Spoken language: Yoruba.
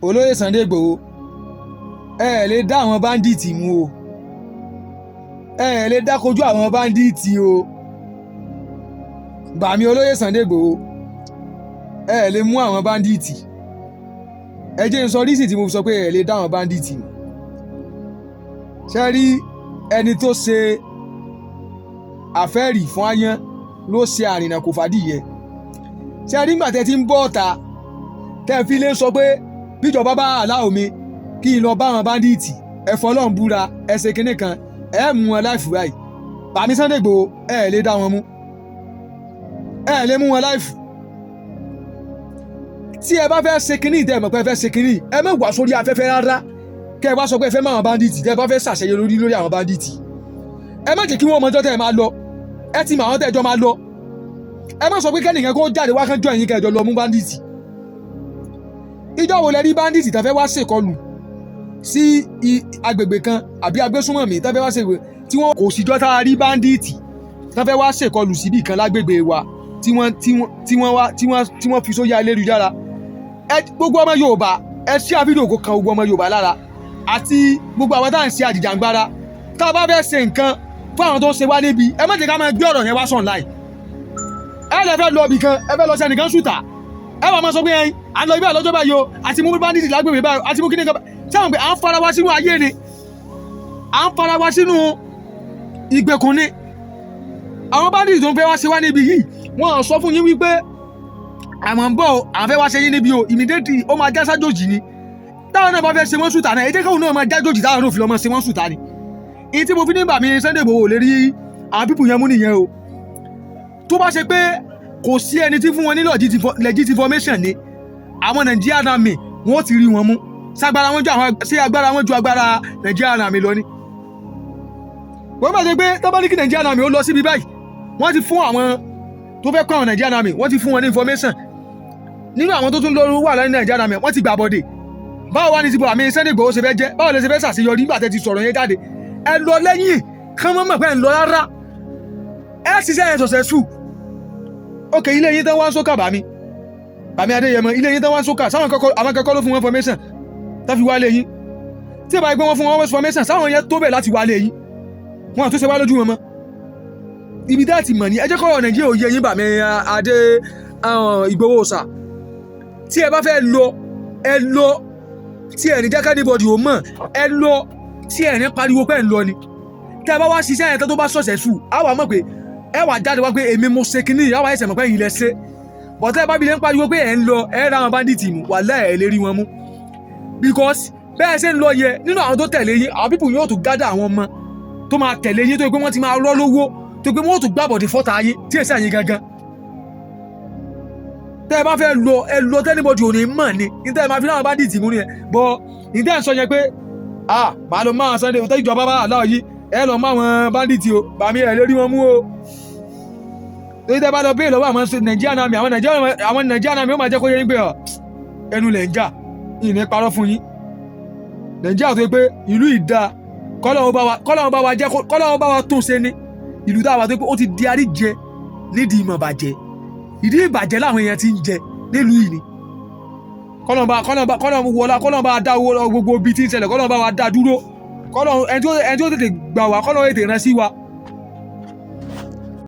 Olóyè Sunday Igboho, ẹ ẹ lè dá àwọn bandit mú o. Ẹ ẹ lè dá kojú àwọn bandit o. Bàmí olóyè Sunday Igboho, ẹ ẹ lè mú àwọn bandit. Ẹ jẹ́ n sọ reason tí mo fi sọ pé ẹ lè dá àwọn bandit mú. Ṣé rí ẹni tó ṣe àfẹ́rì fún áyán ló ṣe àrìnà kò fàdíyẹ? Ṣé rí nígbà tẹ́ ti ń bọ́ ọ̀tá, tẹ́ fi lè sọ pé bíjọba bá aláwọ̀ mi kí n lọ bá àwọn bandit, ẹ fọlọ́run búra, ẹ ṣe kinní kan, ẹ mú wọn live báyìí. Bàmí Sunday Igboho, ẹ lè dá wọn mú, ẹ lè mú wọn live. Tí ẹ bá fẹ́ ṣe kinní, tẹ́ ẹ mọ̀ pé ẹ fẹ́ ṣe kinní, ẹ má wà sórí afẹ́fẹ́ rárá kẹ́ ẹ wá sọ pé ẹ fẹ́ mọ àwọn bandit. Tẹ́ ẹ bá fẹ́ ṣàṣeyọrí lórí àwọn bandit, ẹ má jẹ́ kí wọ́n mọjọ́ tẹ́ ẹ máa lọ. Ẹ ti mọ àwọn tẹ́ ẹ jọ máa lọ. Ẹ má sọ pé kẹ́nìkan kó jáde wá kán jọ ẹ̀yìn kẹjọ lọ mú bandit. Ìjọ wo lẹ rí bandit tẹ́ fẹ́ wá ṣèkọlù sí agbègbè kan àbí agbésúnmọ̀mí tẹ́ fẹ́ wá ṣèkọlù tí wọ́n kò síjọ́ tá a rí bandit tẹ́ fẹ́ wá ṣèkọlù síbì kan lágbègbè wa tí wọ́n wá tí wọ́n fi sórí ayélujára? Ẹ gbogbo ọmọ Yorùbá, ẹ ṣí àfídíò kó kan gbogbo ọmọ Yorùbá lára àti gbogbo àwọn tá à ń ṣe àjìjàngbara. Tá a bá fẹ́ ṣe nǹkan fún àwọn tó ń ṣe wá níbi, ẹ má jẹ́ ká máa gbé ọ̀rọ̀ yẹn wá sọ̀ online. Ẹ lè fẹ́ lọ ibì kan, ẹ fẹ́ lọ sí ẹnìkan ṣùtà, ẹ wà máa sọ pé ẹyin à ń lọ ibi àlọ́jọ́ báyìí o, àti mú bandit lágbègbè báyìí, àti mú kíní kan. Sáwọn pé à ń fara wa sínú ayé ni, à ń fara wa sínú ìgbèkùn ni. Àwọn bandit tó ń fẹ́ wá ṣe wá níbi yìí, wọ́n sọ fún yín wípé àwọn ń bọ̀ o, àwọn fẹ́ wá ṣe yín níbi o. Immediately, ó máa já sájòjì ni. Táwọn náà bá fẹ́ ṣe wọ́n sùtà náà, ẹ jẹ́ káwọn náà máa jájòjì, táwọn náà fi lọ́ máa ṣe wọ́n sùtà ni. Ìyí tí mo fi ní bàmí Sunday Igboho lè rí àwọn people yẹn mú nìyẹn o. Tó bá ṣe pé kò sí ẹni tí fún wọn ní legit information ni, àwọn Nigerian Army, wọ́n ti rí wọn mú. Ságbára wọn ju àwọn sí agbára wọn ju agbára Nigerian Army lọ ni. Wọ́n bá ṣe pé tó bá ní kí Nigerian Army ó lọ síbi báyìí, wọ́n ti fún àwọn tó fẹ́ kọ́ àwọn Nigerian Army, wọ́n ti fún wọn ní information. Nínú àwọn tó tún lóru wà lẹ́yìn Nigerian Army, wọ́n ti gbà bọ̀dẹ̀. Báwo wá ní ti bọ̀ àmì Sunday Igboho ṣe fẹ́ jẹ́? Báwo lè ṣe fẹ́ ṣàṣeyọrí nígbà tẹ́ ti sọ̀rọ̀ yẹn jáde? Ẹ lọ lẹ́yìn kán mọ́ mọ̀ pé ẹ̀ ń lọ rárá. Ẹ ṣiṣẹ́ yẹn successful. Ok, ilé yín tán wá ń sókà, bàmí bàmí Adéyẹmọ, ilé yín tán wá ń sókà, sáwọn kọ́kọ́ àwọn kọ́kọ́ ló fún wọn information tá fi wá lé yín? Tí ẹ bá gbé wọn fún wọn information, sáwọn yẹn tó bẹ̀ láti wá lé yín? Wọn àtúnṣe wá lójú wọn mọ́. Ibi dá ti mọ̀ ní ẹ jẹ́ kọ́rọ̀ Nàìjíríà ò yé yín. Bàmí Adé Ìgbòho sà, tí ẹ bá fẹ́ lọ, ẹ lọ tí ẹ ní jẹ́ k'anybody ò mọ̀. Ẹ lọ tí ẹ ní pariwo pé ẹ ń lọ ni. Tẹ́ ẹ bá wá ṣiṣẹ́ yẹn tó bá successful, á wà mọ̀ pé ẹ wà jáde wá pé èmi mo ṣe kinní, á wà ẹsẹ̀ mọ̀ pé ẹ̀yin lẹ ṣe. Bọ̀tẹ́ ẹ bá bi lè ń pariwo pé ẹ ń lọ, ẹ ra àwọn bandit mú, wàláhì ẹ lè rí wọn mú, because bẹ́ẹ̀ ṣe ń lọ yẹ, nínú àwọn tó tẹ̀lé yín, àwọn people yóò tún gádà àwọn ọmọ tó máa tẹ̀lé yín, tó yẹ pé wọ́n ti máa rọ́ lówó, tó yẹ pé wọ́n tún gbàbọ̀dé fọ́ta ayé tí èsì àyín gangan. Tẹ́ ẹ bá fẹ́ lọ, ẹ lọ t' anybody ò ní mọ̀ ni. Ní tẹ́ ẹ máa fi láwọn bandit mú nìyẹn. Bọ́ ní tẹ́ ẹ sọ yẹn pé ah, màá lọ máa Sunday tó ìjọba bá aláwọ̀ yìí, ẹ lọ mọ àwọn bandit o. Bàmí, ẹ lè rí wọn mú o. Torí tẹ́ bá lọ béèrè lọ́wọ́ àwọn Nigerian Army, àwọn Nigerian Army ó máa jẹ́ kó yẹ yín pé ọ ẹnu lẹ̀ ń jà. Ìní parọ́ fún yín. Nàìjíríà tó yẹ pé ìlú ìdá, kọ́lọ́run bá wa jẹ́, kọ́lọ́run bá wa tún ṣe ní ìlú táwa tó yẹ pé ó ti di àríjẹ nídìí ìmọ̀ bàjẹ́. Ìdí ìbàjẹ́ làwọn èèyàn ti ń jẹ nílùú yìí ni. Kọ́lọ́run wọlá, kọ́lọ́run bá dá owó gbogbo ibi tí ń ṣẹlẹ̀, kọ́lọ́run bá wa dá dúró, kọ́lọ́run ẹni tí ó tètè gbà wá, kọ́lọ́run ètè rán sí wa.